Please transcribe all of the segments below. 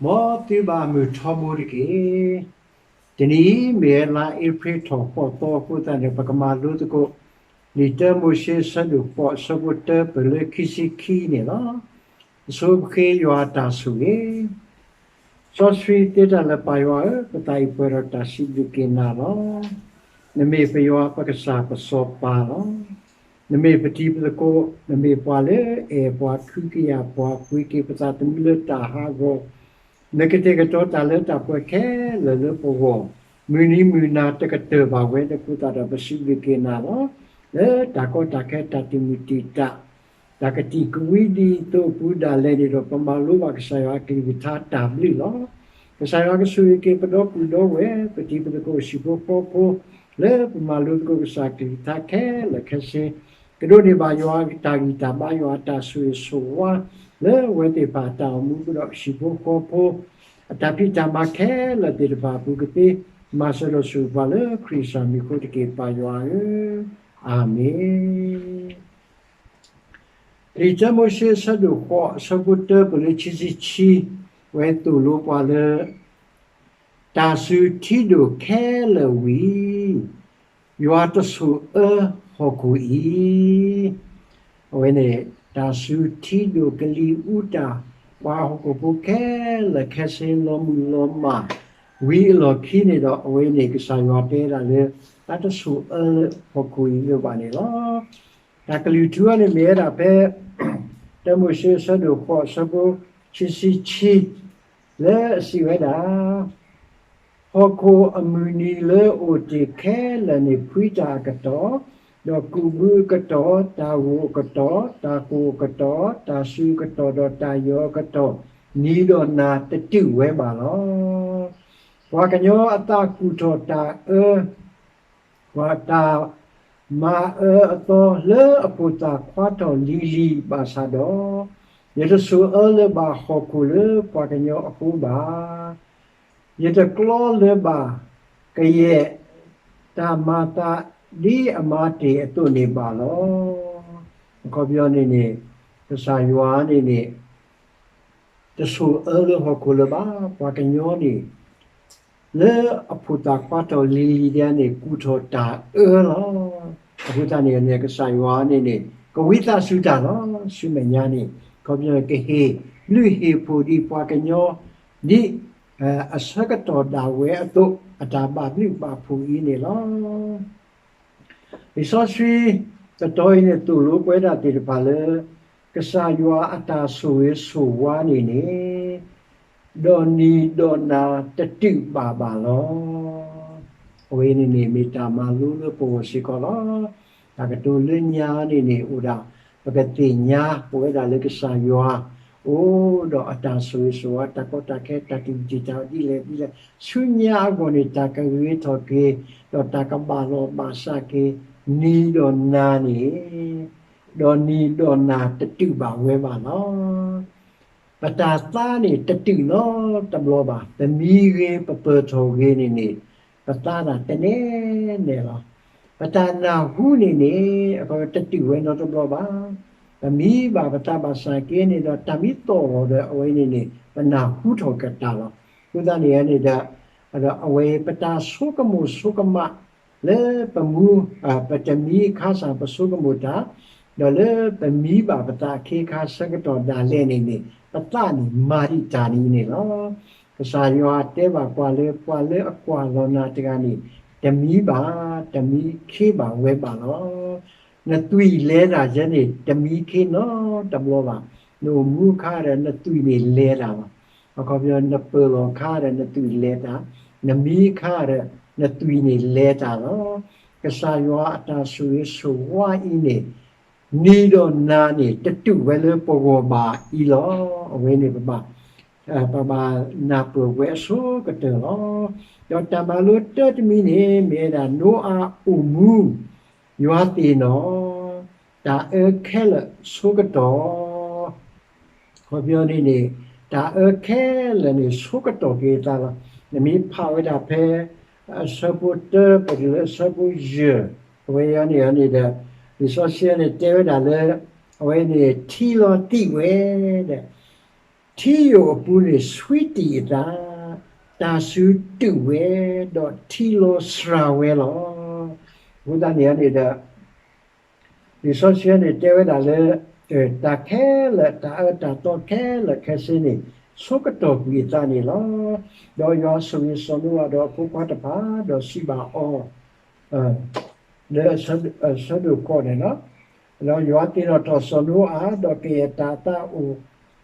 မ်သုဘၣ်မုာ်ထီဘိတက့ၢ်. တနံၤအံၤမ့ၢ်ဝဲလါအ့ဖြ့ၣ်ထီၣ်ဃိးသီအဃိသတးန့ၣ် ပကမၤလိသကိး လံာ်တၢမိၤၡ့အဆၢဒိၣ်ဃိး အဆၢဖိတၢ ပၢၢ်လၢခံဆံခံန့ၣ်လီၤ. အဆိပဃ့ယွၤအတၢ်ဆိၣ်ဂ့ၤ စီဆှံသ့တၢ်လၢပၢ်ယွၤဧၢ, ပသးအံၤပှဲၤဒီးတၢ်စံးဘျုးက့ၤနၤလီၤ. နမ့ၢ်ပယွၤပကစၢ်ပစီၤပၤလီၤ. နမ့ၢ်ပတံၤပသကိး, နမ့ၢ်ပှၤလၢအအဲၣ်ပှၤ ခုကယာ်ပှၤ ပှ့ၤက့ၤပသးသမူလၢတၢ်ဟးဂီၤ, နကတဲာ်ကတီၤတၢ်လၢတၢ်ပှဲၤခဲလၢာ်လၢပဂီၢ်, မုၢ်နံၤမုၢ်နၤတကတၢၢ်ဘၣ်ဝဲအဃိသတးဒီး ပစံးဘျုးက့ၤနၤလီၤ. လၢတၢ်ကီတၢ်ခဲ တၢ်တံာ်မုၢ်တံာ်တာ် တၢ်ကတံာ်ကဝံဒ်သိးအပူၤဒၣ်လဲာ်န့ၣ်ဒီး ပမၤလိဘၣ်ကစၢ်ယွၤအကလုၢ်ကထါတၢ်ဘျုးလီၤ. ကစၢ်ယွၤကဆိၣ်ဂ့ၤက့ၤပဒီပုၢ်ဒီဝဲၢ် ပတံၤပသကိး ဟံၣ်ဖိဃီဖိ လၢပမၤလိသကိးကစၢ်အကလုၢ်ကထါခဲလၢာ်ခဲဆ့, ကဒိးန့ၢ်ဘၣ်ယွၤအတၢ်ဂံၢ်တၢ်ဘါ ယွၤအတၢ်ဆိၣ်ဂ့ၤဆိၣ်ဝါ လၢအဝဲသ့ၣ်တဖၣ်အတၢ်အိၣ်မူ ဒီးဟံၣ်ဖိဃီဖိ အတၢ်ဖံးတၢ်မၤခဲလၢာ်သ့ၣ်တဖၣ်အပူၤ ကသ့မၤစၢၤဒီးဆိၣ်ဂ့ၤပှၤလၢခရံာ်ကစၢ်မံၤအဃိတက့ၢ် ပၢ်ယွၤဧၢ, အၤမ့ၣ်. လံာ်တၢမိၤၡ့အဆၢဒိၣ်ဃိး အဆၢဖိတၢ ပၢၢ်လၢခံဆံခံ အဝဲသိၣ်လိပှၤလၢ တၢ်စူၤထံဒိၣ်ခဲလၢာ်ဝံၤ ယွၤတဆိၣ်အၢဟီၣ်ခိၣ်အံၤ, အဝဲန့ၣ် တၢ်စူၤထံဒိၣ်ကလံၤအူတၢ် ပှၤဟီၣ်ခိၣ်ဖိခဲလၢာ်ခဲဆ့ လီၤမုၢ်လီၤမၢ် ဝံၤအလီၢ်ခံန့ၣ်ဒီး အဝဲန့ၣ် ကစၢ်ယွၤတဲဒၣ်လၢ တၢ်တဆိၣ်အၢလၢဟီၣ်ခိၣ်အံၤလၢၤဘၣ်န့ၣ်လီၤ. တၢ်ကလုၢ်ထူအံၤန့ၣ်မ့ၢ်ဝဲဒၣ်ဖဲ တၢမိၤၡ့အဆၢဒိၣ်ဃိး အဆၢဖိခံဆံခံ လၢအစံးဝဲဒၣ် ဟီၣ်ခိၣ်အမုၢ်နံၤလၢအိၣ်တ့ၢ်ခဲလၢာ်န့ၣ် ဖှံတၢ်အကတီၢ်, ဒီးကုၢ်ဘုအကတီၢ်, တၢ်ဂိၢ်အကတီၢ်, တၢ်ကိၢ်အကတီၢ်, တၢ်စူၤအကတီၢ်, ဒီးတၢ်ယီၤအကတီၢ်, နံၤဒီးနၤတတုာ်ဝဲဘၣ်လီၤ. ပှၤကညီအသးကူၣ်ထီၣ်တၢ်အၢ ပှၤတၢ်မၤအၢအသီလၢအဖိသၣ်ခွါထီၣ်လံၤလံၤဘၣ်ဆၣ်ဒီး, ယတဆိၣ်အၢလၢၤဘၣ်ဟီၣ်ခိၣ်လၢပှၤကညီအဃိဘၣ်. ယတကျီလၢၤဘၣ်ကယဲၢ်တၢ်မၤသးဒ်အမၤတ့ၢ်အသိးန့ၣ်ဘၣ်လီၤ. အခီပညီန့ၣ်န့ၣ် ကစၢ်ယွၤန့ၣ်န့ၣ် တဆိၣ်အၢလၢဟီၣ်ခိၣ်လၢၤဘၣ်. ပှၤကညီန့ၣ် လၢအဖိသၣ်ခွါထီၣ်လံၤလံၤဒ်န့ၣ် ကူၣ်ထီၣ်တၢ်အၢလီၤ. အဃိသတးန့ၣ်န့ၣ် ကစၢ်ယွၤန့ၣ်န့ၣ် ကဝံသးစူၤတၢ်လီၤ. ဆူမဲာ်ညါန့ၣ် ခီပညီကဟ့ၣ်ဘျုးဟ့ၣ်ဖှိၣ်ဒံးပှၤကညီ ဒ်အဆၢကတီၢ်ဒၣ်ဝဲအသိး အတၢ်ဘၣ်ဘျုးဘၣ်ဖှိၣ်အံၤန့ၣ်လီၤ. လံာ်စီဆှံတတီၤအံၤန့ၣ် သိၣ်လိပဝဲဒၣ်သ့ၣ်တဖၣ်လၢ ကစၢ်ယွၤအတၢ်ဆိၣ်ဂ့ၤဆိၣ်ဝါန့ၣ်န့ၣ် ဒီးနံၤဒီးနၤတတုာ်ဘၣ်ဘၣ်လီၤ. အဝဲန့ၣ်န့ၣ် မ့ၢ်တၢ်မၤလိလၢပဂီၢ်စ့ၢ်ကီးလီၤ. တၢ်ကတိၤလၢညါန့ၣ်န့ၣ် အိၣ်ဒၣ် ပကသ့ၣ်ညါပဝဲဒၣ်လၢကစၢ်ယွၤ အိၣ်ဒီးအတၢ်ဆိၣ်ဂ့ၤဆိၣ်ဝါ တၢ်ကီတၢ်ခဲ တၢ်တံာ်မုၢ်တံာ်တာ်ဒ်လဲၣ်ဒ်လဲၣ် ဆူညါအဂီၢ်န့ၣ် တၢ်ကဂ့ၤထီၣ်က့ၤ ဒီးတၢ်ကဘၣ်လီၢ်ဘၣ်စးက့ၤ နံၤဒီးနၤန့ၣ် ဒီးနံၤဒီးနၤတတုာ်ဘၣ်ဝဲဘၣ်လီၤ. ပတၢ်သါန့ၣ်တတုာ်နီတဘျီဘၣ်. ပမံဂ့ၤ ပပၢၢ်ထီၣ်ဂ့ၤန့ၣ်န့ၣ် ပသါတၢ်တနဲၣ်နဲၣ်လီၤ. ပတၢ်နၢ်ဟူန့ၣ်န့ၣ် အဃိတတုာ်ဝဲနီတဘျီဘၣ်. ပမံဘၣ်ပသးဘၣ်ဆၣ်က့န့ၣ်ဒီး တၢ်မံသီၣ်ဂီၤဒီးအဝဲန့ၣ်န့ၣ် ပနၢ်ဟူထီၣ်က့ၤတၢ်လီၤ. အဃိသတးန့ၣ်န့ၣ်ဒီး အဝဲပတၢ်ဆိကမိၣ်ဆိကမး လၢပမူ ပတမံအခါစ့ၢ် ပဆိကမိၣ်တၢ် ဒီးလၢပမံဘၣ်ပသးအခ့အခါ ဆၢကတီၢ်ဒၣ်လဲာ်န့ၣ်န့ၣ် ပသးန့ၣ်မၤဒံးတၢ်န့ၣ်န့ၣ်လီၤ. ကစၢ်ယွၤတဲဘၣ်ပှၤလၢ ပှၤလၢအကွၢ်လီၤနၤတဂၤန့ၣ် တမံဘၣ် တမံခ့ဘၣ်ဝဲဘၣ်လီၤ. နသွံၣ်လဲၤတၢ်ယဲန့ၣ် တမံခ့နီတဘျီဘၣ်. နအိၣ်မူအခါဒီး နသွံၣ်န့ၣ်လဲၤတၢ်လီၤ. အခီပညီ နပၢၢ်လီၤအခါဒီး နသွံၣ်လဲၤတၢ်, နမံအခါဒီး နသွံၣ်န့ၣ်လဲၤတၢ်လီၤ. ကစၢ်ယွၤအတၢ်ဆိၣ်ဂ့ၤဆိၣ်ဝါအံၤန့ၣ် နံၤဒီးနၤန့ၣ် တတုာ်ဝဲလၢပဂီၢ်ဘၣ်အံၤလီၤ. အဝဲန့ၣ်ပဘၣ် ပဘၣ်နၢ်ပၢၢ်ဝဲအဆိကတၢၢ်လီၤ. ဒီးတၢ်မၤလိတၢတမံၤန့ၣ် မ့ၢ်ဝဲဒၣ် နိအၤအိၣ်မူ ယွၤသ့ၣ်နီၣ် တၢ်အၢခဲလၢာ်ဆိကတီၢ် အခီပညီန့ၣ်န့ၣ် တၢ်အၢခဲလၢာ်န့ၣ် ဆိကတီၢ်က့ၤအသးလီၤ. နမ့ၢ်ဖးဝဲဒၣ်ဖဲ အဆၢဖိတၢ ပတုၤလၢအဆၢဖိယဲၢ် အဝဲအံၤန့ၣ်န့ၣ်ဒီး လံာ်စီဆှံန့ၣ်တဲဝဲဒၣ်လၢ အဝဲန့ၣ်ထံလီၤသံးဝဲဒီး ထံယိာ်အပူၤန့ၣ်ဆှံတံၢ်အသး, တၢ်စူၤတုာ်ဝဲ, ဒီးထံလီၤစှၤဝဲလီၤ. အဃိသတးန့ၣ်န့ၣ်ဒီး လံာ်စီဆှံန့ၣ်တဲဝဲဒၣ်လၢ တၢ်ခဲလၢာ် တၢ်အၢတၢ်သီခဲလၢာ်ခဲဆ့န့ၣ် ဆိကတီၢ်ကွံာ်အသးန့ၣ်လီၤ. ဒီးယွၤဆိၣ်ဂ့ၤစီၤနိအၤဒီးအဖိခွါတဖၣ် ဒီးစံးဘၣ်အီၤ လၢအဆၢဒိၣ်ဃိးန့ၣ်လီၤ. ဒီးယွၤသ့ၣ်နီၣ်ထီၣ်စီၤနိအၤ, ဒီးကယဲၢ်တၢ်သးအိၣ်,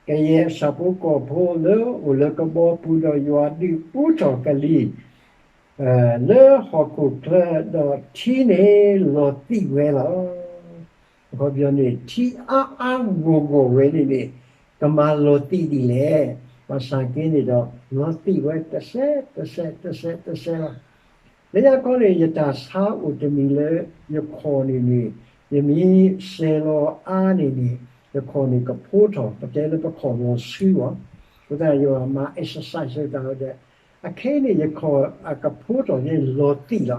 ကယဲၢ်အဆၣ်ဖိကီၢ်ဖိလၢအိၣ်လၢကဘီပူၤ, ဒီးယွၤဒုးအူထီၣ်ကလံၤ လၢဟီၣ်ခိၣ်ချၢ, ဒီးထံန့ၣ်လီၤသံးဝဲလီၤ. အခီပညီန့ၣ် ထံအါအါဂီၢ်ဂီၢ်ဝဲန့ၣ်န့ၣ် ကမၤလီၤသံးဒ်လဲၣ်. ဘၣ်ဆၣ်က့န့ၣ်ဒီး လီၤသံးဝဲတစဲးတစဲးတစဲးတစဲးလီၤ. လၢညါခီန့ၣ် ယတၢ်ဆါအိၣ်တမံၤလၢ ယခီၣ်န့ၣ်န့ၣ် ယမ့ၢ်စဲးလီၤအါန့ၣ်န့ၣ် ယခီၣ်န့ၣ်ကဖိထီၣ်, ပတဲလၢပခီၣ်လီၤဆှုဘၣ်. အဃိသတးယွၤမၤ exercise ဝဲတၢ်ဝဲဒီး အခဲအံၤန့ၣ် ယခီၣ်အကဖိထီၣ်န့ၣ်လီၤသံးလီၤ.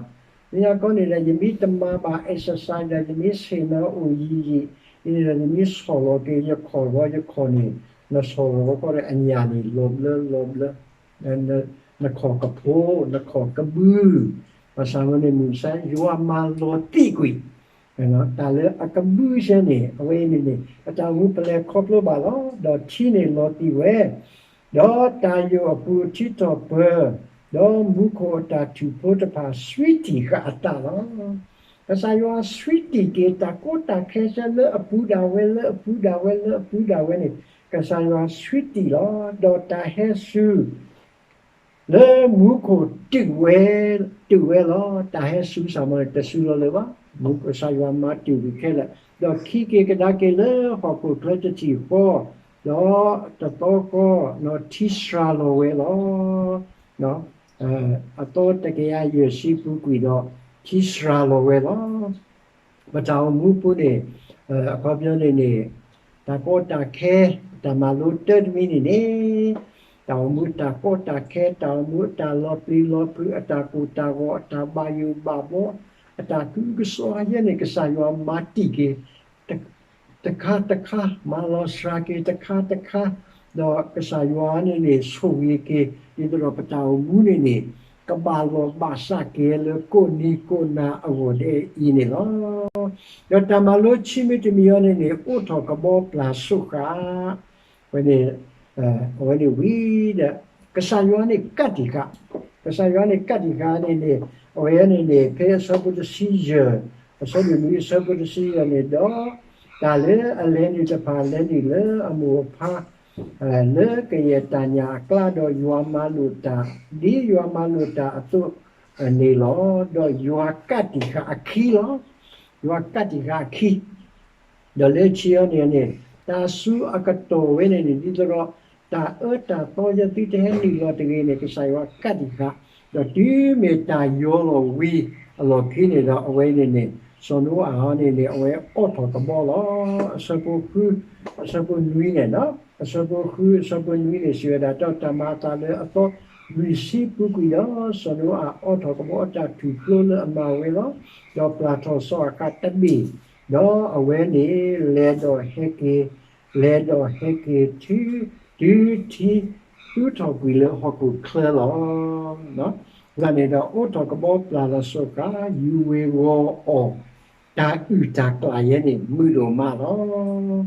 လၢညါခီန့ၣ်ဒီး ယမ့ၢ်တမၤဘၣ် exercise ဒီး ယမ့ၢ်ဆ့ၣ်နီၤအိၣ်ယံာ်ယံာ် အံၤန့ၣ်ဒီး ယမ့ၢ်ဆီၣ်လီၤက့ၤယခီၣ်ဂီၤ ယခီၣ်န့ၣ် နဆီၣ်လီၤခီဒီးအညၣ်န့ၣ် လီၤဘျၢလီၤဘျၢ နခီၣ်ကဖိ, နခီၣ်ကဘု, ဘၣ်ဆၣ်ဝဲန့ၣ်မုၢ်မဆါ ယွၤမၤလီၤသံးကွံာ် တၢ်လၢအကဘုဆဲန့ၣ် အဝဲအံၤန့ၣ်န့ၣ် အတၢ်အိၣ်မူပလဲၤခီဖျိဘၣ်လီၤ. ဒီးထံန့ၣ်လီၤသံးဝဲ, ဒီးတၢ်ယိာ်အပူၤထံထီၣ်ပၢၤ, ဒီးမူခိၣ်အတၢ်ထူၣ်ဖျိတဖၣ် ဆှံတံၢ်ဃာ်အသးလီၤ. ကစၢ်ယွၤဆှံတံၢ်က့ၤ တၢ်ကီတၢ်ခဲဆဲလၢအပူၤဒၣ်ဝဲ လၢအပူၤဒၣ်ဝဲ လၢအပူၤဒၣ်ဝဲန့ၣ် ကစၢ်ယွၤဆှံတံၢ်လီၤ. ဒီးတၢ်ဟဲစူၤ လၢမူခိၣ်တုာ်ဝဲ, တုာ်ဝဲလီၤ. တၢ်ဟဲစူၤစ့ၢ်ကီးန့ၣ် တစူၤလီၤလၢၤဘၣ်. မူကစၢ်ယွၤမၤတုာ်ဝံၤခဲလၢာ်, ဒီးခံက့ၤကဒါက့ၤလၢဟီၣ်ခိၣ်ချၢတထံၣ်ဃီ, ဒီးတသီဃီ, ထံစှၤလီၤဝဲလီၤ. အသီတကယၤယဲၢ်ဆံပူၤကွံာ်ဒီး ထံစှၤလီၤဝဲလီၤ. ပတၢ်အိၣ်မူပူၤန့ၣ် အခီပညီန့ၣ်န့ၣ် တၢ်ကီတၢ်ခဲ တၢ်မၤလိတၢ်တမံၤန့ၣ်န့ၣ် တၢ်အိၣ်မူတၢ်ကီတၢ်ခဲ တၢ်အိၣ်မူအတၢ်လီၤပျံၤလီၤဖုး အတၢ်ကိၢ်တၢ်ဂီၤ အတၢ်ဘၣ်ယိၣ်ဘၣ်ဘီ အတၢ်ကုကစီၣ်ယဲန့ၣ် ကစၢ်ယွၤမၤတံၢ်က့ၤ တခါတခါ မၤလီၤစှၤက့ၤတခါတခါ, ဒီးကစၢ်ယွၤန့ၣ်န့ၣ် ဆိၣ်ဂ့ၤက့ၤ ဒ်သိးဒီးပတၢ်အိၣ်မူန့ၣ်န့ၣ် ကဘၣ်လီၢ်ဘၣ်စးက့ၤလၢကိးနံၤကိးနၤအဂီၢ်ဒ်အံၤန့ၣ်လီၤ. ဒီးတၢ်မၤလိခံမံၤတမံၤအံၤန့ၣ်န့ၣ် အိးထီၣ်ကဘီပျၢ်စူးဃာ် ဝဲန့ၣ် အဝဲန့ၣ်ဝံၤဒီး ကစၢ်ယွၤန့ၣ်ကးတံာ်ဃာ်, ကစၢ်ယွၤန့ၣ်ကးတံာ်ဃာ်န့ၣ်န့ၣ် အဝဲန့ၣ်န့ၣ် ဖဲအဆၢဖိတဆံယဲၢ်, အဆၢဒိၣ်လွံၢ်အဆၢဖိတဆံယဲၢ်န့ၣ်ဒီး တၢ်လၢအလဲၤနုာ်တဖၣ်လဲၤနုာ်လၢအမိၢ်အပၢ် လၢကယဲၢ်တၢ်ညၣ်အကျါဒီးယွၤမၤလိာ်တၢ်, ဒ်ယွၤမၤလိာ်တၢ်အသိးန့ၣ်လီၤ. ဒီးယွၤကးတံာ်ဃာ်အခံလီၤ. ယွၤကးတံာ်ဃာ်အခံ ဒီးလၢခံအံၤန့ၣ်န့ၣ် တၢ်စူၤအကတီၢ်ဝဲန့ၣ်န့ၣ် ဒ်သိးဒီး တၢ်အၢတၢ်သီယဲသုတဟဲနုာ်လီၤတဂ့ၤန့ၣ် ကစၢ်ယွၤကးတံာ်ဃာ်, ဒီးတုၤမ့ၢ်တၢ်ယီၤလီၤဝံၤအလီၢ်ခံန့ၣ်ဒီး အဝဲန့ၣ်န့ၣ် စီၤနိအၤန့ၣ်န့ၣ် အဝဲအိးထီၣ်ကဘီလီၤ. အဆၢဖိဃု အဆၢဖိနွံန့ၣ် အဆၢဖိဃု အဆၢဖိနွံန့ၣ် စံးဝဲဒၣ် ဒီးတၢ်မၤအသးလၢအသီလွံၢ်ဆံပူၤကွံာ်ဒီး စီၤနိအၤအိးထီၣ်ကဘီအတၢ်ထူၣ်ဖျိလၢအမၤဝဲလီၤ. ဒီးပျၢ်ထီၣ်စီၤအၤဃးတဘ့ၣ်, ဒီးအဝဲန့ၣ် လဲၤဒီးဟဲက့ၤ, လဲၤဒီးဟဲက့ၤ တုၤထံသူထီၣ်ကွံာ်လၢဟီၣ်ခိၣ်ချၢလီၤ. အဃိသတးန့ၣ်ဒီး အိးထီၣ်ကဘီပျၢ်လီၤစီၤအၤဃး ယူၤဝ့ၤဝီၤအီၣ် တၢ်အုၣ်တၢ်ကျၢ်ယဲန့ၣ် မုာ်ဒိၣ်မးလီၤ.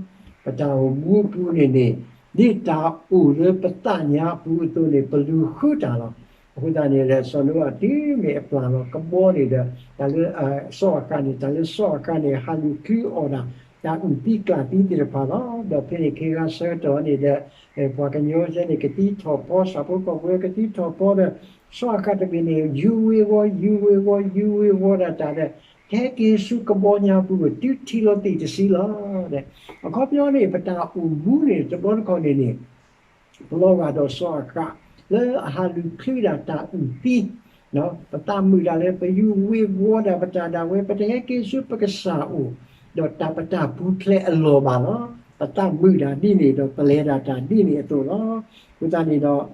ပတၢ်အိၣ်မူအပူၤန့ၣ်န့ၣ် ဒ်တၢ်အိၣ်လၢပသးညါအပူၤအသိးန့ၣ် ပလူၤဃုတၢ်လီၤ. အဃိသတးန့ၣ်ဒီး စီၤနိအၤတုၤမ့ၢ်အပျၢ်လီၤကဘီန့ၣ်ဒီး တၢ်လၢ စီၤအၤဃးန့ၣ် တၢ်လၢစီၤအၤဃးန့ၣ် ဟးလူၤချုအီၣ်ဒၣ် တၢ်အုၣ်သံကျၢ်သံသ့ၣ်တဖၣ်လီၤ. ဒီးဖဲန့ၣ်ခ့ဂၤဆၢကတီၢ်န့ၣ်ဒီး ပှၤကညီယဲန့ၣ် ကသံထီၣ်ပီ ဆၣ်ဖိကီၢ်ဖိကသံထီၣ်ပီဒီး စီၤအၤဃးတဘ့ၣ်န့ၣ် ယူၤဝ့ၤဝီၤ ယူၤဝ့ၤဝီၤ ယူၤဝ့ၤဝီၤဒၣ်တၢ်ဒီး ကဟဲက့ၤဆူကဘီညါပူၤ တုၤထံလီၤသံးတဆံလီၤ. အခီပညီန့ၣ် ပတၢ်အိၣ်မူန့ၣ် တဘျီတခီၣ်န့ၣ်န့ၣ် ပလီၤဂာ်ဒီးစီၤအၤဃး လၢအဟးလူၤချုဒၣ်တၢ်အုၣ်သံ ပသးမုာ်ဒၣ်လၢ ပယူၤဝ့ၤဝီၤဒၣ်ပတၢ်ဒၣ်ဝဲ ပတဟဲက့ၤဆူပကစၢ်အအိၣ် ဒီးတၢ်ပတၢ်ပူၤဖျဲးအလီၢ်ဘၣ်လီၤ. ပသးမုာ်ဒၣ်ဒ်န့ၣ် ဒီးပလဲၤဒၣ်တၢ်ဒ်န့ၣ်အသိးလီၤ. အဃိသတးန့ၣ်ဒီး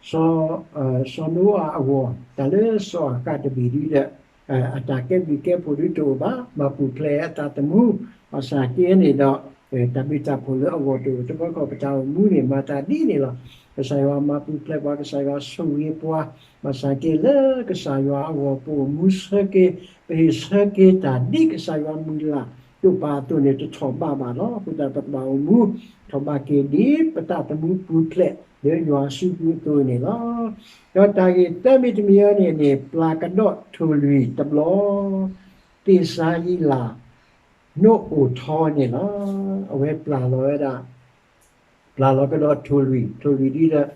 စီၤ စီၤနိအၤအဂီၢ် တၢ်လၢစီၤအၤဃးတဘ့ၣ်ဒ်ဒီး အတၢ်ကဲဘျုးကဲဖှိၣ်ဒုတအိၣ်ဘၣ်, မၤပူၤဖျဲးအသးသမူ, ဘၣ်ဆၣ်က့န့ၣ်ဒီး တၢ်ဘျုးတၢ်ဖှိၣ်လၢအဂီၢ်တအိၣ်, တဘျီဃီပတၢ်အိၣ်မူန့ၣ် မၤတၢ်ဒ်န့ၣ်လီၤ. ကစၢ်ယွၤမၤပူၤဖျဲးပှၤ, ကစၢ်ယွၤဆိၣ်ဂ့ၤပှၤ, ဘၣ်ဆၣ်က့လၢကစၢ်ယွၤအဂီၢ် ပအိၣ်မူဆၢက့ၤ, ပဟ့ၣ်ဆၢက့ၤတၢ်ဒ်ကစၢ်ယွၤမုၢ်လၢ်ဒိၣ်ပာ်အသိးန့ၣ် တထီၣ်ဘးဘၣ်လီၤ. အဃိသတး ပကဘၣ်အိၣ်မူထီၣ်ဘးက့ၤဒ်ပသးသမူပူၤဖျဲးလၢယွၤစုပူၤအသိးန့ၣ်လီၤ. ဒီးတၢ်ဂ့ၢ်သၢမံၤတမံၤအံၤန့ၣ်န့ၣ် ပျၢ်ကဒီးထိၣ်လွံၢ်တဘျီ, သ့ၣ်စၤယံးလး နိအိၣ်ထီန့ၣ်လီၤ. အဝဲပျၢ်လီၤဝဲဒၣ် ပျၢ်လီၤကဒီးထိၣ်လွံၢ်, ထိၣ်လွံၢ်ဒ်ဒီး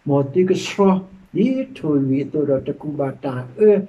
မ်သုကဆှီ ဒ်ထိၣ်လွံၢ်အသိးဒီး တကူၣ်ဘၣ်တၢ်အၢ ဒ်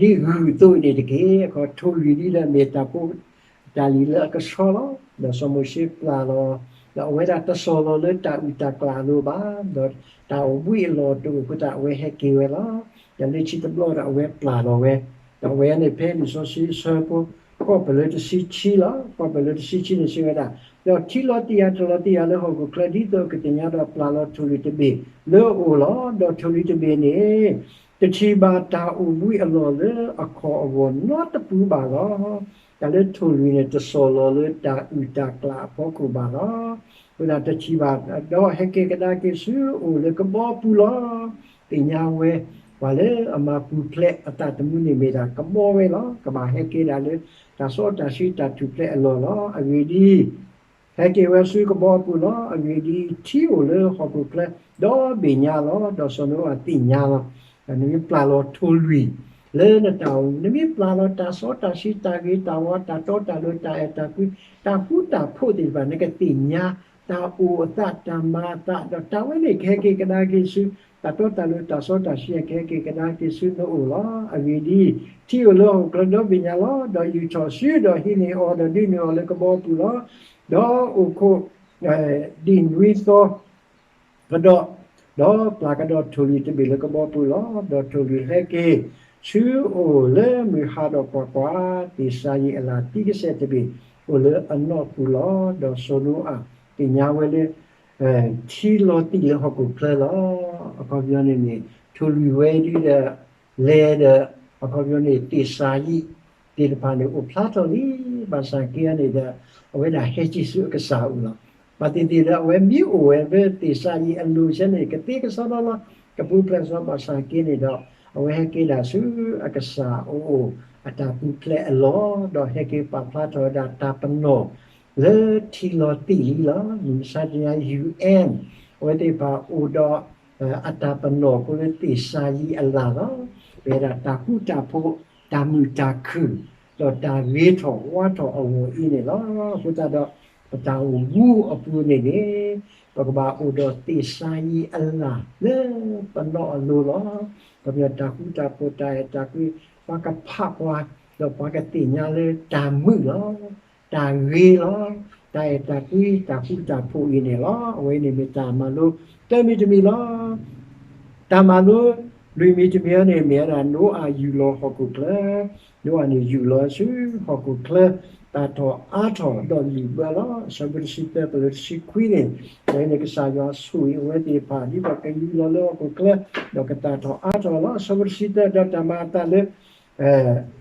ဂုၢ်အသိးန့ၣ်တက့ၢ်. အခီထိၣ်လွံၢ်ဒ်ဒီး မ့ၢ်တၢ်ဖိတၢ်လံၤလၢအကဆှီလီၤ. ဒီးစီၤမိၤၡ့ပျၢ်လီၤ, ဒီးအဝဲဒၣ်တစီၢ်လီၤလၢတၢ်အုၣ်တၢ်ကျၢ်အလိၤဘၣ်, ဒီးတၢ်အိၣ်ဘှံးအလီၢ်တအိၣ်အဃိသတး အဝဲဟဲက့ၤဝဲလီၤ. ဒီးလၢခံတဘျီဒီး အဝဲပျၢ်လီၤဝဲ, ဒီးအဝဲန့ၣ်ဖဲလံာ်စီဆှံအဆၢဖိ ဃိးပလၢတဆံခံလီၤ. ဃိးပလၢတဆံခံန့ၣ်စံးဝဲဒၣ်, ဒီးထံလီၤတံၢ်ယၤတလီၤတံၢ်ယၤလၢဟီၣ်ခိၣ်ချၢ ဒ်သိးအကသ့ၣ်ညါဒီးပျၢ်လီၤထိၣ်လွံၢ်တဘ့ၣ်လၢအအိၣ်လီၤ. ဒီးထိၣ်လွံၢ်တဘ့ၣ်န့ၣ် တထံၣ်ဘၣ်တၢ်အိၣ်ဘှံးအလီၢ်လၢအခီၣ်အဂီၢ်နီတပူၤဘၣ်လီၤ. တၢ်လၢထိၣ်လွံၢ်န့ၣ် တစီၢ်လီၤလၢတၢ်အုၣ်တၢ်ကျၢ်အဖီခိၣ်ဘၣ်လီၤ. အဃိသတးတထံၣ်ဘၣ်, ဒီးဟဲက့ၤကဒါက့ၤဆူအအိၣ်လၢကဘီပူၤလီၤ. သ့ၣ်ညါဝဲ ပှၤလၢအမၤပူၤဖျဲးအသးသမူန့ၣ်မ့ၢ်ဒၣ်ကဘီဝဲလီၤ. ကဘၣ်ဟဲက့ၤဒၣ်လၢ တၢ်စီတၢ်ဆှံတၢ်ထူၣ်ဖျဲးအလီၢ်လီၤ. အဂ့ၢ်ဒ်အံၤ ဟဲက့ၤဝဲဆူကဘီပူၤလီၤ. အဂ့ၢ်ဒ်အံၤ ထံအိၣ်လၢဟီၣ်ခိၣ်ချၢ ဒီဘ့ၣ်ညါလီၤ. ဒီးစီၤနိအၤသ့ၣ်ညါလီၤ. နမ့ၢ်ပျၢ်လီၤထိၣ်လွံၢ် လၢနတၢ်အိၣ်မူ, နမ့ၢ်ပျၢ်လီၤတၢ်စီတၢ်ဆှံ တၢ်ဂ့ၤတၢ်ဝါ တၢ်တီတၢ်လိၤ တၢ်အဲၣ်တၢ်ကွံ တၢ်ဃူတၢ်ဖိးသ့ၣ်တဖၣ် နကသ့ၣ်ညါ တၢ်အိၣ်အသး တၢ်မၤအသး ဒီးတၢ်ဝဲန့ၣ်ကဟဲက့ၤကဒါက့ၤဆူ တၢ်တီတၢ်လိၤ တၢ်စီတၢ်ဆှံ ကဟဲက့ၤကဒါက့ၤဆူနအိၣ်လီၤ. အဂ့ၢ်ဒ်အံၤ ထံအိၣ်လၢဟီၣ်ခိၣ်ချၢဒီဘ့ၣ်ညါလီၤ. ဒီးယူာ်ထီၣ်ဆူ ဒီးဟံးန့ၢ်အီၤ ဒီးဒုးနုာ်အီၤလၢကဘီပူၤလီၤ. ဒီးအိၣ်ခိး ဒံၣ်နွံသီ ကဒီး, ဒီးပျၢ်ကဒီးထိၣ်လွံၢ်တဘ့ၣ်လၢကဘီပူၤလီၤ. ဒီးထိၣ်လွံၢ်ဟဲက့ၤဆူအအိၣ်လၢမုၢ်ဟါဒီးကွၢ်ကွၢ်, သ့ၣ်စၤယံးအလၢ်သံကစဲးတဘ့ၣ် အိၣ်လၢအနီၢ်ပူၤလီၤ. ဒီးစီၤနိအၤသ့ၣ်ညါဝဲလၢ ထံလီၤတံၢ်လၢဟီၣ်ခိၣ်ချၢလီၤ. အခီပညီန့ၣ်န့ၣ် ထိၣ်လွံၢ်ဝဲဒ်ဒီး လဲၤဒီး အခီပညီန့ၣ် သ့ၣ်စၤယံးသ့ၣ်တဖၣ်န့ၣ် အိၣ်ဖျါထီၣ်လံ. ဘၣ်ဆၣ်က့န့ၣ်ဒီး အဝဲဒၣ်ဟဲက့ၤဆူအကစၢ်အအိၣ်လီၤ. ဘၣ်သ့ၣ်သ့ၣ်ဒီး အဝဲမ့ၢ်အိၣ်ဝဲလၢသ့ၣ်စၤယံးအလိၤဆဲန့ၣ် ကသ့ကစီဒီလီၤ, ကပူၤဖျဲးစီ ဘၣ်ဆၣ်က့န့ၣ်ဒီး အဝဲဟဲက့ၤဒၣ်ဆူအကစၢ်အအိၣ် အတၢ်ပူၤဖျဲးအလီၢ်, ဒီးဟဲက့ၤပာ်ဖျါထီၣ်ဝဲဒၣ်တၢ်ပနီၣ် လၢထံလီၤတံၢ်လံလီၤ. မုၢ်မဆါတနံၤ ယူၣ်အၣ် အဝဲသ့ၣ်တဖၣ်အိၣ်ဒီး အတၢ်ပနီၣ်အဃိလၢသ့ၣ်စၤယံးအလၢ်လီၤ. ပဝဲဒၣ်တၢ်ဃူတၢ်ဖိး တၢ်မုာ်တၢ်ခုၣ် ဒီးတၢ်ဂ့ၤထီၣ်ဝါထီၣ်အဂီၢ်အံၤန့ၣ်လီၤ. အဃိသတးဒီး ပတၢ်အိၣ်မူအပူၤန့ၣ်န့ၣ် ပကဘၣ်အိၣ်ဒီးသ့ၣ်စၤယံးအလၢ်လၢပနီၣ်အလိၤလီၤ. ခီပညီတၢ်ဃူတၢ်ဖိး တၢ်အဲၣ်တၢ်ကွံ ပှၤကဖးပှၤ ဒီးပှၤကသ့ၣ်ညါလၢတၢ်မုာ်လီၤ. တၢ်ဂ့ၤလီၤ. တၢ်အဲၣ်တၢ်ကွံ တၢ်ဃူတၢ်ဖိးအံၤန့ၣ်လီၤ. အဝဲန့ၣ်မ့ၢ်တၢ်မၤလိသၢမံၤတမံၤလီၤ. တၢ်မၤလိလွံၢ်မံၤတမံၤအံၤန့ၣ် မ့ၢ်ဝဲဒၣ် နိအၤယူၢ်လီၤဟီၣ်ခိၣ်ချၢ, နိအၤန့ၣ်ယူၢ်လီၤဆူဟီၣ်ခိၣ်ချၢ သၣ်ထီၣ်အါထီၣ်ဒီးလုၢ်ဘၢလီၤ. အဆၢဖိတဆံသၢ ပလၢတဆံခွံန့ၣ် အဝဲန့ၣ်ကစၢ်ယွၤဆိၣ်ဂ့ၤအဝဲသ့ၣ်တဖၣ် ဒ်သိးကယူၢ်လီၤလၢဟီၣ်ခိၣ်ချၢ ဒီးကသၣ်ထီၣ်အါထီၣ်လီၤ. အဆၢဖိတဆံသၢ ဒီးတၢ်မၤအသးလၢ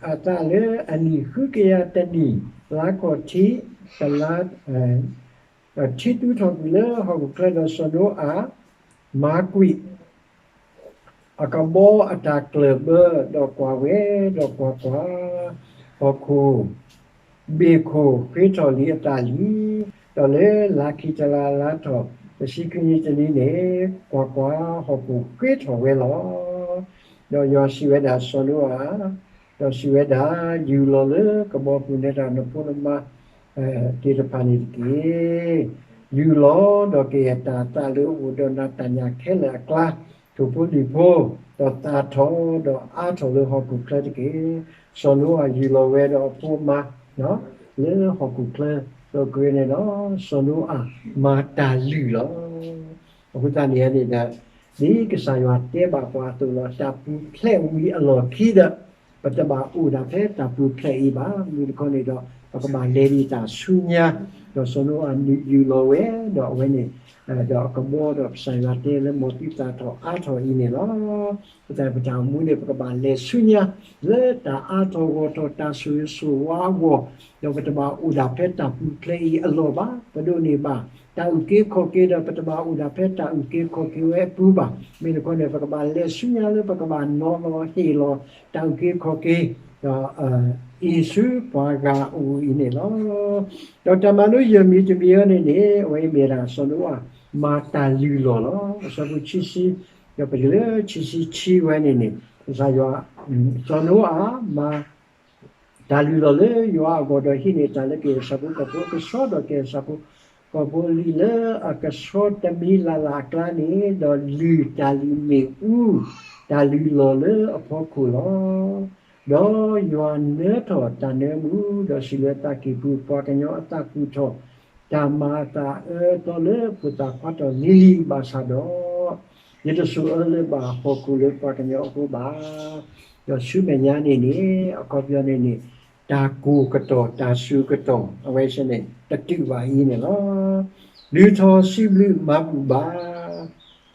အသးလၢအနံၣ်ဃုကယၤတနံၣ် လါခီၣ်ထံး တလါ ထံသူထီၣ်ကွံာ်လၢဟီၣ်ခိၣ်ချၢ ဒီးစီၤနိအၤ မၤကွံာ် အကဘီအတၢ်ကျၢၢ်ဘၢ ဒီးကွၢ်ဝဲ ဒီးကွၢ်ကွၢ်, ဟီၣ်ခိၣ် ဘ့ၣ်ခိၣ်ဃ့ထီၣ်လံအသးလံ, ဒီးလၢလါခံတလါ လါထီၣ်တဆံခံနံၤတနံၤန့ၣ် ကွၢ်ကွၢ်, ဟီၣ်ခိၣ်ဃ့ထီၣ်ဝဲလီၤ. ဒီးယွၤစံးဝဲဒၣ်စီၤနိအၤ, ဒီးစံးဝဲဒၣ်, ယူၢ်လီၤလၢကဘီပူၤ နၤဒီးနဖိနမါ သ့ၣ်တဖၣ်န့ၣ်တက့ၢ်. ယူၢ်လီၤဒီးကယဲၢ်တၢ်သးလၢအအိၣ်ဒီးနၤတၢ်ညၣ်ခဲလၢာ်အကျါ, ထိၣ်ဖိလံၣ်ဖိ, ဒီးသၣ်ထီၣ်ဒီးအါထီၣ်လၢဟီၣ်ခိၣ်ချၢတက့ၢ်. စီၤနိအၤယူၢ်လီၤဝဲဒီးအဖိအမါ လၢဟီၣ်ခိၣ်ချၢ, ဒီးကရ့န့ၣ်ဒီး စီၤနိအၤမၤတၢ်လုၢ်လီၤ. အဃိသတးန့ၣ်န့ၣ်ဒီး ဒ်ကစၢ်ယွၤတဲဘၣ်ပှၤအသိးလီၤ. တၢ်ပူၤဖျဲးဝံၤအလီၢ်ခံဒီး ပတဘၣ်အိၣ်ဒၣ်ဖဲတၢ်ပူၤဖျဲးအံၤဘၣ်. မုၢ်တခီန့ၣ်ဒီး ပကဘၣ်လဲၤဒံးတၢ်ဆူညါ, ဒီးစီၤနိအၤယူၢ်လီၤဝဲ, ဒီးအဝဲန့ၣ်, ဒီးအကဘီဒီးကစၢ်ယွၤတဲလၢ မ်သုသၣ်ထီၣ်အါထီၣ်အံၤန့ၣ်လီၤ. ပသးပတၢ်အိၣ်မူန့ၣ် ပကဘၣ်လဲၤဆူညါ လၢတၢ်အါထီၣ်ဂီၢ်ထီၣ်တၢ်ဆိၣ်ဂ့ၤဆိၣ်ဝါအဂီၢ်, ဒီးပတဘၣ်အိၣ်ဒၣ်ဖဲတၢ်ပူၤဖျဲးအံၤအလီၢ်ဘၣ်. ပဒိးန့ၢ်ဘၣ်တၢ်အုၣ်က့ၤခီၣ်က့ၤဒီး ပတဘၣ်အိၣ်ဒၣ်ဖဲတၢ်အုၣ်က့ၤခီၣ်က့ၤဝဲအပူၤဘၣ်. မ့ၢ်တခီန့ၣ် ပကဘၣ်လဲၤဆူညါလၢပကဘၣ်နီၤလီၤဟ့ၣ်လီၤတၢ်အုၣ်က့ၤခီၣ်က့ၤ ဒီး အံၤဆူပှၤဂၤအအိၣ်အံၤန့ၣ်လီၤ. ဒီးတၢ်မၤလိယဲၢ်မံၤတမံၤအံၤန့ၣ်န့ၣ် အဝဲအံၤမ့ၢ်ဒၣ်စီၤနိအၤမၤတၢ်လုၢ်လီၢ်လီၤ. အဆၢဖိခံဆံ, ဒီးပတုၤလၢခံဆံခံဝဲန့ၣ်န့ၣ် ကစၢ်ယွၤ, စီၤနိအၤမၤ တၢ်လုၢ်လီၢ်လၢယွၤအဂီၢ်ဒီးဟံးန့ၢ်တၢ်လၢကဲၣ်အဆၣ်ဖိကီၢ်ဖိအကဆှီ ဒီးကဲၣ်အဆၣ်ဖိကီၢ်ဖိလံာ်လၢအကဆှီတမံၤလၢ်လၢ်အကျါန့ၣ်, ဒီးလုၢ်တၢ်လုၢ်မ့ၣ်အူ, တၢ်လုၢ်လီၢ်လၢအဖီခိၣ်လီၤ. ဒီးယွၤနၢထီၣ်တၢ်နၢမူ, ဒီးစံးလၢသးကံၢ်ပူၤ, ပှၤကညီအသးကူၣ်ထီၣ်, တၢ်မၤအသးအၢအသီလၢဖိသၣ်ခွါထီၣ်လံၤလံၤဘၣ်ဆၣ်ဒီး, ယတစိာ်အၢလၢဘၣ်ဟီၣ်ခိၣ်လၢပှၤကညီအဃိဘၣ်. ဒီးဆူမဲာ်ညါန့ၣ်န့ၣ် အခီပညီန့ၣ်န့ၣ် တၢ်ကိၢ်ကတီၢ်တၢ်စူၤကတီၢ် အဝဲဆဲန့ၣ် တတုာ်ဘၣ်အံၤန့ၣ်လီၤ. လုၢ်ထီၣ်စံးဘျုးမၤဘူၣ်ဘါ,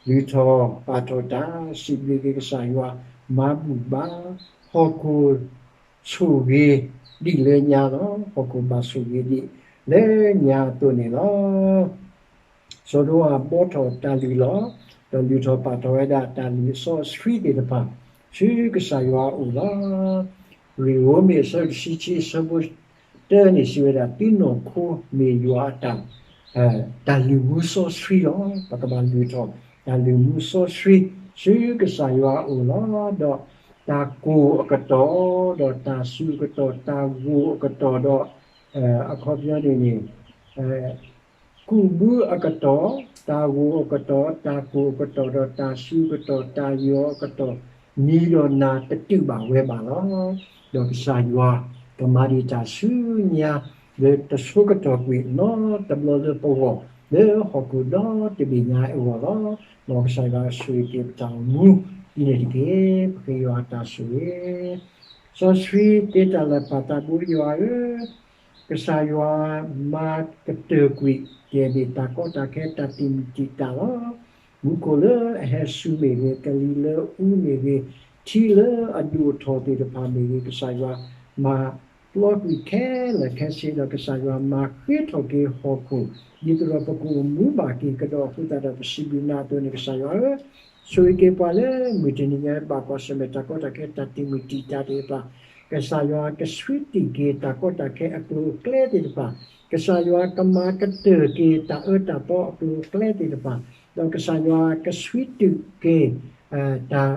လုၢ်ထီၣ်ပာ်ထီၣ်တၢ်စံးဘျုးက့ၤကစၢ်ယွၤမၤဘူၣ်ဘါ, ဟီၣ်ခိၣ်ဆိၣ်ဂ့ၤဒံးလၢညါလီၤ. ဟီၣ်ခိၣ်ဘၣ်ဆိၣ်ဂ့ၤဒံးလၢညါအသိးန့ၣ်လီၤ. စီၤနိအၤဘှီထီၣ်တၢ်လုၢ်လီၢ်, ဒီးလုၢ်ထီၣ်ပာ်ထီၣ်ဝဲဒၣ်တၢ်လုၢ်စီဆှံသ့ၣ်တဖၣ် ဆူကစၢ်ယွၤအအိၣ်လီၤ. ရိမ့ၤအဆၢတဆံခံအဆၢဖိတၢန့ၣ်စံးဝဲဒၣ် သုနီၢ်ခိမ့ၢ်ယွၤအတၢ်, တၢ်လုၢ်မူစီဆှံလီၤ. ပကဘၣ်လုၢ်ထီၣ် တၢ်လုၢ်မူစီဆှံ ဆူကစၢ်ယွၤအအိၣ်လီၤ. ဒီးတၢ်ကိၢ်အကတီၢ်, ဒီးတၢ်စူၤအကတီၢ်, တၢ်ဂိၢ်အကတီၢ်ဒီး အခီပညီန့ၣ်န့ၣ် ကူးဘုအကတီၢ်, တၢ်ဂိၢ်အကတီၢ်, တၢ်ကိၢ်အကတီၢ်, ဒီးတၢ်စူၤအကတီၢ်, တၢ်ယီၤအကတီၢ်, နံၤဒီးနၤတတုာ်ဘၣ်ဝဲဘၣ်လီၤ. ဒီးကစၢ်ယွၤကမၤဒံးတၢ်ဆူညါ လၢတဆိကတီၢ်ကွံာ်နီတဘျီလၢပဂီၢ် လၢဟီၣ်ခိၣ်ဒီတဘ့ၣ်ညါအဂီၢ်လီၤ. မ်ကစၢ်ယွၤဆိၣ်ဂ့ၤက့ၤပတၢ်အိၣ်မူဒ်န့ၣ်တက့ၢ်. ပဃ့ယွၤအတၢ်ဆိၣ်ဂ့ၤ စီဆှံတဲတၢ်လၢပၢ်သးဘိယွၤဧၢ, ကစၢ်ယွၤမၤကတၢၢ်ကွံာ် ကဲဘ့ၣ်တၢ်ကီတၢ်ခဲတၢ်တံာ်မုၢ်တံာ်တာ်လီၤ. မူခိၣ်လၢအဟဲစူၤမ့ၢ်ဂ့ၤ, ကလံၤလၢအအူမ့ၢ်ဂ့ၤ, ထံလၢအဒိၣ်ထီၣ်သ့ၣ်တဖၣ်မ့ၢ်ဂ့ၤ, ကစၢ်ယွၤမၤပျီကွံာ်ခဲလၢာ်ခဲဆ့ဒီး ကစၢ်ယွၤမၤဃ့ထီၣ်က့ၤဟီၣ်ခိၣ် ဒ်သိးဒီးပကအိၣ်မူဘၣ်က့ၤကဒီးအဃိသတးဒီး ပစံးဘျုးနၤအသိးန့ၣ် ကစၢ်ယွၤဧၢ, ဆိၣ်ဂ့ၤက့ၤပှၤလၢမုၢ်တနံၤညါ ဘၣ်ကွၢ်ဆၢၣ်မဲာ်တၢ်ကီတၢ်ခဲတၢ်တံာ်မုၢ်တံာ်တာ်သ့ၣ်တဖၣ်, ကစၢ်ယွၤကဆှံတံၢ်က့ၤတၢ်ကီတၢ်ခဲအကျိၤအကျဲသ့ၣ်တဖၣ်, ကစၢ်ယွၤကမၤကတၢၢ်က့ၤတၢ်အၢတၢ်သီအကျိၤအကျဲသ့ၣ်တဖၣ်, ဒီးကစၢ်ယွၤကဆှံတုာ်က့ၤ တၢ်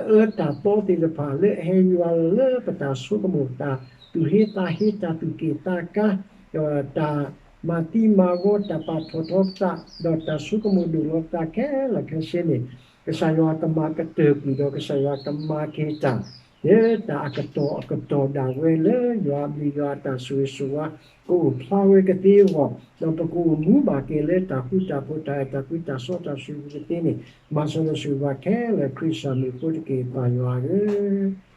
အၢတၢ်သီသ့ၣ်တဖၣ်လၢအဟဲယွၤလီၤလၢပတၢ်ဆိကမိၣ် တၢ်သူၣ်ဟ့သးဟ့ တၢ်သူၣ်က့ၣ်သးကါ, ဒီးတၢ်မၤသံမၤဂီၤ တၢ်ပာ်ထီၣ်ထီပသး, ဒီးတၢ်ဆိကမိၣ်ဒိၣ်လီၤပသးခဲလၢာ်ခဲဆ့န့ၣ်, ကစၢ်ယွၤကမၤကတၢၢ်ကွံာ်ဒီး ကစၢ်ယွၤကမၤက့ၤတၢ် လၢတၢ်အကတီၢ်အကတီၢ်ဒၣ်ဝဲလၢယွၤအဘျုးယွၤအတၢ်ဆိၣ်ဂ့ၤဆိၣ်ဝါ ကအိၣ်ဖျါဝဲကသ့အဂီၢ်, ဒီးပကအိၣ်မူဘၣ်က့ၤလၢတၢ်ဃူတၢ်ဖိး တၢ်အဲၣ်တၢ်ကွံ တၢ်စီတၢ်ဆှံကသ့န့ၣ်, မၤစၢၤဒီးဆိၣ်ဂ့ၤဘၣ်ခဲလၢာ် ခရံာ်စၢ်မံၤအဃိတက့ၢ် ပၢ်ယွၤဧၢ.